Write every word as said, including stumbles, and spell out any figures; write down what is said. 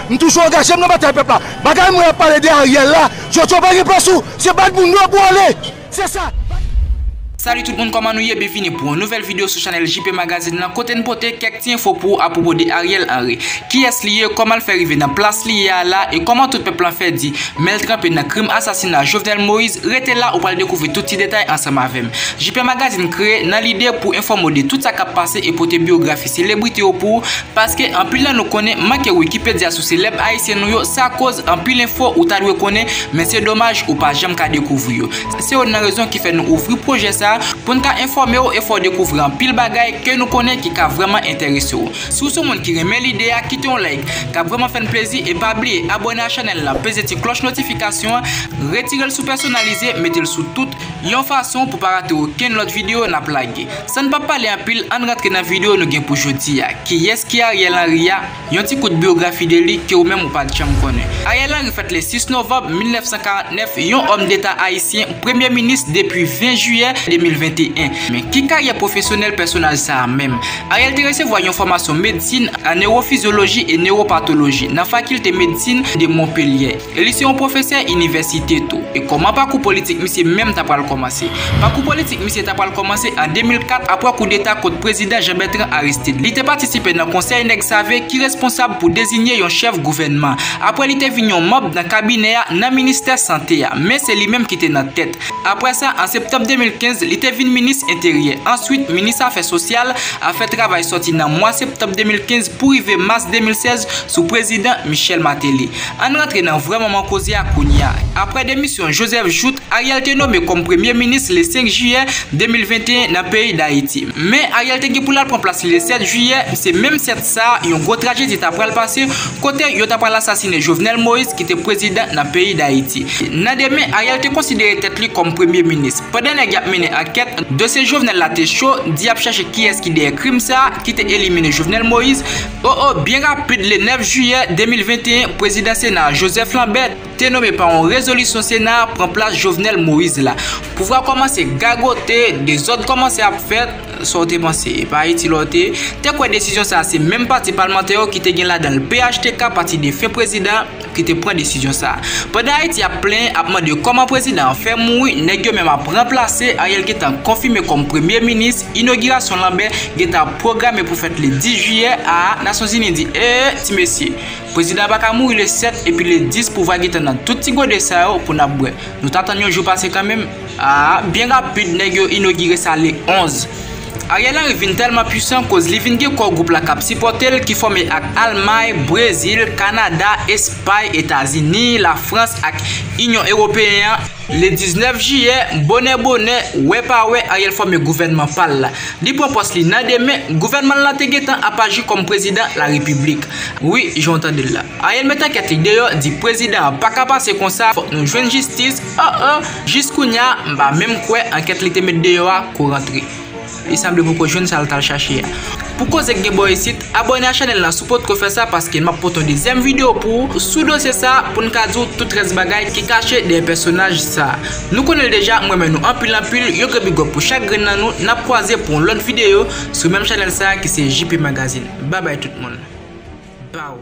M toujou angaje m nan batay pèp la. Bagay mwen ap pale de Ariel la, Jojo pa gen plas ou. Se bat moun yo pou ale. Se sa. Salut tout moun, kòman nou ye? Byenvini pou yon nouvèl videyo sou chanèl J P Magazine lan, kote n pote kèk ti enfo pou ou apwopo de Ariel Henry. Kiyès li ye, kòman l fè rive nan plas li ye a la, e kòman tout pèp lan fè di men l tranpe nan krim asasina Jovenel Moïse. Rete la, ou pral dekouvri tout ti detay ansanm avè m. J P Magazine kreye nan lide pou enfòme w de tout sa k ap pase e pote biyografi selebrite yo pou ou, paske anpil nan nou konnen manke Wikipedya sou selèb ayisyen nou yo, sa koz anpil enfo ou ta dwe konnen, men se domaj ou pa janm ka dekouvri yo. Se youn nan rezon ki fè nou ouvri pwojè sa a, pou n ka enfòme w e fè w dekouvri anpil bagay ke nou konnen ki ka vrèman enterese w. Si w se yon moun ki renmen lide a, kite yon like, k ap vrèman fè n plezi, e pa bliye abòne a chanèl lan, peze ti klòch notifikasyon an, retire l sou pèsonalize, mete l sou tout, yon fason pou pa rate okenn lòt videyo n ap lage. San n pa pale anpil, ann rantre nan videyo nou gen pou jodi a. Kiyès ki Ariel Henry a? Yon ti kout biyografi de li ke ou menm ou pa t janm konnen. Ariel Henry fèt le sis novanm mil nèf san karant nèf, yon òm deta ayisyen, premye minis depi ven jiyè de mil venteyen. Men ki karyè pwofesyonèl pèsonaj sa a menm? Ariel te resevwa yon fòmasyon medsin an newofizyoloji e newopatoloji nan Fakilte Medsin de Montpellier. E li se yon pwofesè inivèsite tou. E kòman pakou politik misye menm ta pral kòmanse? Pakou politik misye ta pral kòmanse an de mil kat apre koudeta kont prezidan Jean Bertrand Aristide. Li te patisipe nan konsèy nèg save ki responsab pou deziye yon chèf gouvènman. Apre li te vin yon manm nan kabinè a nan ministè sante a, men se li menm ki te nan tèt. Apre sa, an septanm de mil kenz, li te vin minis enteryè. Answit, minis afè sosyal, afè travay sòti nan mwa septanm de mil kenz pou rive mas de mil sèz sou prezidan Michel Martelly. Ann rantre nan vrè manman koze a kounye a. Apre demisyon Joseph Jouthe, Ariel te nome kòm premye minis le senk jiyè de mil venteyen nan peyi Dayiti. Men Ariel te gen pou l al pran plas li le sèt jiyè, se menm sèt sa a, yon gwo trajedi ta pral pase, kote yo ta pral asasine Jovenel Moïse ki te prezidan nan peyi Dayiti. Nan demen, Ariel te konsidere tèt li kòm premye minis. Pandan nèg y ap mennen ankèt, dosye Jovenel la te cho, di y ap chèche kiyès ki dèyè krim sa a ki te elimine Jovenel Moïse. O o, byen rapid, le nèf jiyè de mil venteyen, prezidan Sena a, Joseph Lambert, te nome pa yon rezolisyon Sena a pran plas Jovenel Moïse la. Pouvwa kòmanse gagote, dezòd kòmanse ap fèt, sa w te panse? E pa Ayiti lè w te, te kwè desizyon sa a se menm pati palmantè yo ki te gen ladan l P H T K, pati defen prezidan, ki te pran desizyon sa a. Pandan Ayiti ap plenyen, ap mande kòman prezidan an fè mouri, nèg yo menm ap ranplase, Ariel gentan konfime kòm premye minis, inogirasyon Lambert gentan ap pwograme pou fèt le dis jiyè a, Nasyonzini di, ee, ti mesye, prezidan an pa ka mouri le sèt epi le dis pouvwa gentan nan tout ti gode sa yo pou n ap bwè. Nou t atann yon jou pase kanmenm. A, byen rapid, nèg yo inogire sa le onz. Ariel Henry vin tèlman pwisan koz li vin gen kò gwoup la k ap sipòte l ki fòme ak Almay, Brezil, Kanada, Espay, Etazini, Lafrans ak Inyon Ewopeyen an. Le diznèf jiyè, bonè bonè, wè pa wè, Ariel fòme gouvènman pa l la. Li pran pòs li nan demen, gouvènman l la te gentan ap aji kòm prezidan larepiblik. Wi, jan w tande l la. Ariel met ankèt li deyò, di prezidan an pa ka pase konsa, fòk nou jwenn jistis. O o, jis kounye a, m pa menm kwè ankèt li te met deyò a ko rantre. Li sanble poko jwenn sa l t al chache a. Pou koze k gen bò isit, abòne a chanèl la si w potko fè sa, paske m ap pote yon dezyèm videyo pou ou sou dosye sa a, pou n ka di w tout rès bagay ki kache dèyè pèsonaj sa a. Nou konnen l deja, m renmen nou anpil anpil, yon gwo big up pou chak grenn nan nou, n ap kwaze pou yon lòt videyo sou menm chanèl sa a ki se J P Magazine. Babay tout moun. Baw.